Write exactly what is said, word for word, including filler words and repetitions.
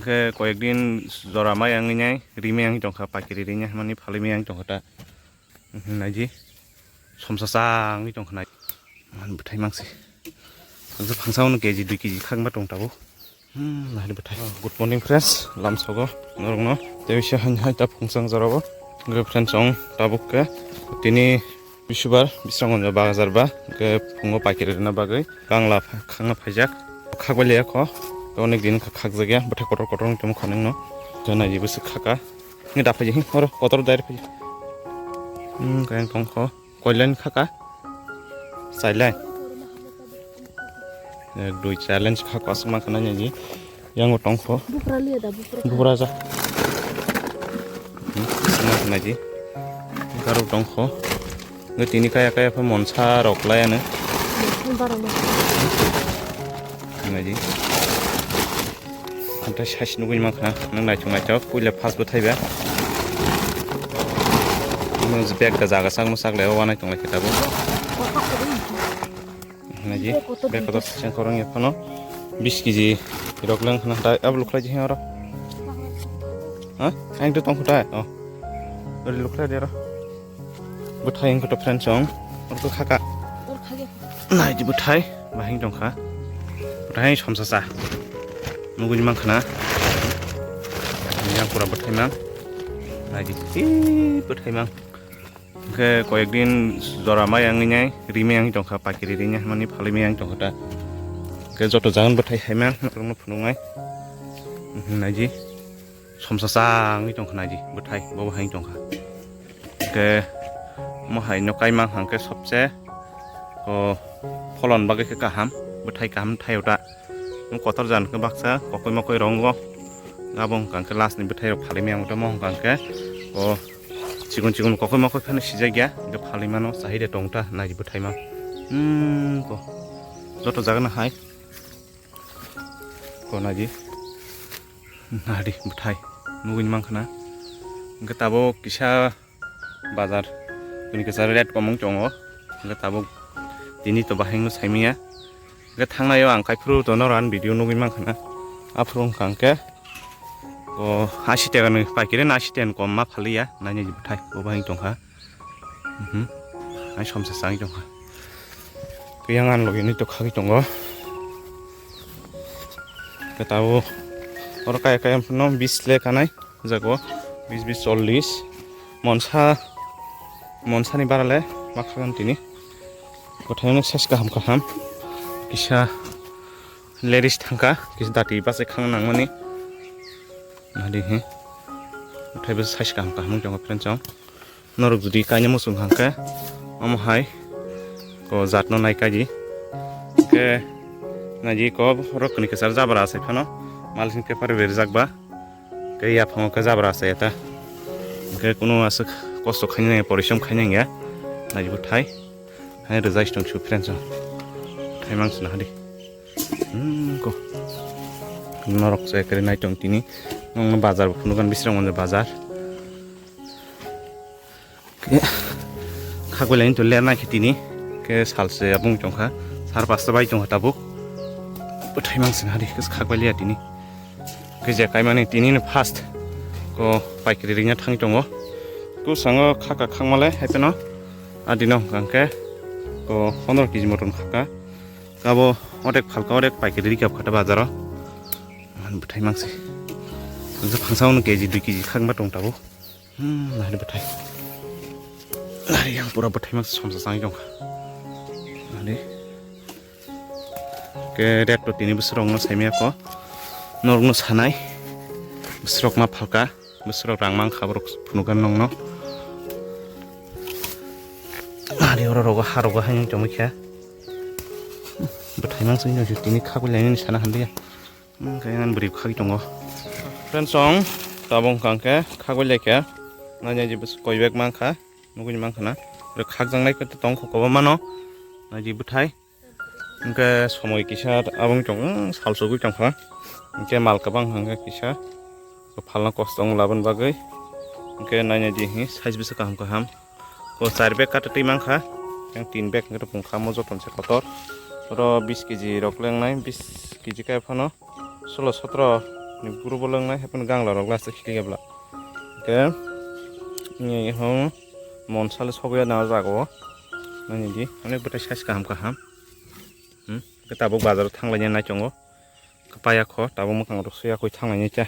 Khe koyek din jora mai wngwi nai, rimai wngwi tongkha, pakiri rimai hwnmani phalwi mai wngwi tongkha ta. Naidi, somsa changwi tongkha nai. Man bwthai mangsi. Phangsa phangsa ono K G dui K G khakma tong tabuk. Hmm, naidi bwthai. Good morning friends, lamsogo norokno. Tei bisa hain hai ta phungsang jorabo. Hwnkhe friends, chwng tabuk khe tini Bisubar, Bisramganj bazar ba, hwnkhe phungo paikari rwna bagwi kangla pha-, khakna phaijak. Khakbai liya kho, tei onek din wngkha khakjakya, bwthai kotor kotor wng tongmani kho nwngno. Hwnkhe naidi bwswk khaka. Hwnkhe da phaijak, hwnkhe oro kotor direct phaijak. Hmm, khe ang tongkho, koilaini khaka. Chailai. Ek, dui, challenge kha, kwchwma khna nini. Yango tongkho. Bupra liya da, bupra. Bupra ja. Hmm, kwchwma khna ji. Garo tongkho. Nge tini kaya kaya pha monsa rok laya no. Bara no. Khna ji. Anta size nugui mankha, nang naithok naithok, puila first bwthai ba. Nung bag da jaga sak mwsak laiyo, wanai tonglai khe tabuk. Naji, bag kotor seng korang ya phano. Bis kg rok leng khna dai, abo lukhlai di oro. Ha? Ang to tongkho dai. Oh. Ori lukhlai di oro. Bwthai wngkha to friend song. Oro khaka. Oro khage. Naidi bwthai, bahing tongkha. Bwthai somsa sa. Nugui mankha na. Yang pura bwthai mang. Naidi, ee, bwthai mang. Hwnkhe koyek din jora mai wngwi nai, rimai wngwi tongkha, pakiri rimai hwnmani phalwi mai wngwi tongkha ta. Hwnkhe joto jagan bwthai hai mang, norokno phunuknai. Mhm, naidi. Somsa changwi tongkha naidi, bwthai, bo bahai tongkha. Hwnkhe mo hai no kaimang hwnkhe sobse, o, pholon bagwi khe kaham, bwthai kaham thaio ta. Nwng kotor jan khe baksa kokoi mokoi rongo. Abo wngkha khe last ni bwthai rok phalwi maya wngtamo wngkha khe o chikon chikon kokoi mokoi phano sijak ya, hwnkhe phalwi mano chahide tong ta naidi bwthai ma. Hmm, ko joto jaga no hai ko naidi nadi bwthai nugui mankha na. Hwnkhe tabuk kisa bazar, tini kisa rate komung tongo. Hwnkhe tabuk tini to bahai no saimanya. Hwnkhe thangnai o ang kaiphuru to noro ani video nugui mankha na. Aphuru wngkha hwnkhe o asi taka ni paikiri na asi taka ni kom ma phaliya naini bwthai bo bahai tongkha. Mhm. Ai somsa chang tongkha. Yang an logi ni to khagwi tongo. Khe tabuk oro kaya kaya phano bis le kanai. Jago bis bis chollis. Monsa, monsani barale ma khagan tini. Kothai no size kaham kaham. Kisa ladies thangka, kisa dati bachai khang nangmani. Nadi he. Kothai bo size kaham kaham wng tongo friends song. Norok jodi kaina muchung hwnkhe omo hai ko jat no nai kaidi. Hwnkhe naidi ko borok kwnwi kwchar jabra asai phano malising paper berjak ba. Hwnkhe yaphango khe jabra asai ta. Hwnkhe kunu aswk kosto khaina nangya, porisom khaina nangya. Naidi bwthai. Hai rwjak tong su friends o. Thai mang sina hadi. Hmm, ko. Norok se kare nai tong tini. Nong bazar phunu kan Bisramganj bazar. Khe khagwi laini to ler nai khe tini. Khe salse abung tongkha. Sar pasta bai tongkha tabuk. Bwthai mang sina hadi. Khe khagwi liya tini. Khe je kaimani tini no first ko paikri ringna thang tongo. Ko sango khaka khangmale hai phano adino hwnkha khe ko pondro kg moton khaka. Abo odek phalka odek paikri rikha phata bazaro. Man bwthai mangsi. Phangsa phangsa ono kg dui kg khakma tong tabuk. Hmm, nari bwthai. Nari yang pura bwthai mangsi somsa changwi tongkha. Nari. Ke rek to tini bwswrok no saimaya ko. Norok no sanai. Bwswrok ma phalka. Bwswrok rang mang kha borok phunugan nong no. Nari oro rogo ha rogo hai tongwi kha. Bwthai mangsi tini khakwi lainani sana handiya. Hwnkhe ang bwrwi khagwi tongo. Friends song, tabuk hwnkha khe khagwi laikha. Nanya je bwswk koi bag mankha, nugui mankha na. Bwrwi khakjaknai khe tongkho kwbangma no. Naidi bwthai. Hwnkhe somoi kisa aboni tongo, sal sogwi tongkha. Hwnkhe mal kwbang hwnkhe kisa. Phalna kosto wng laboni bagwi. Hwnkhe naina di hi size bwswk kaham kaham. Ko char bag kata twi mankha. Yang tin bag hwnkhe tong kha mo joto se kotor. Oro bis kg rok lengnai, bis kg kaya phano. Solo sotro Ni guru bo longnai, haphano gangla rok last khili gabla. Ke ni ho mon sale sogoya na jago. Nani di, onek bwtai size kaham kaham. Hmm, ke tabuk bazar thanglaina nai tongo. Paya kho, tabuk mwkhang rok suya koi thanglaini cha.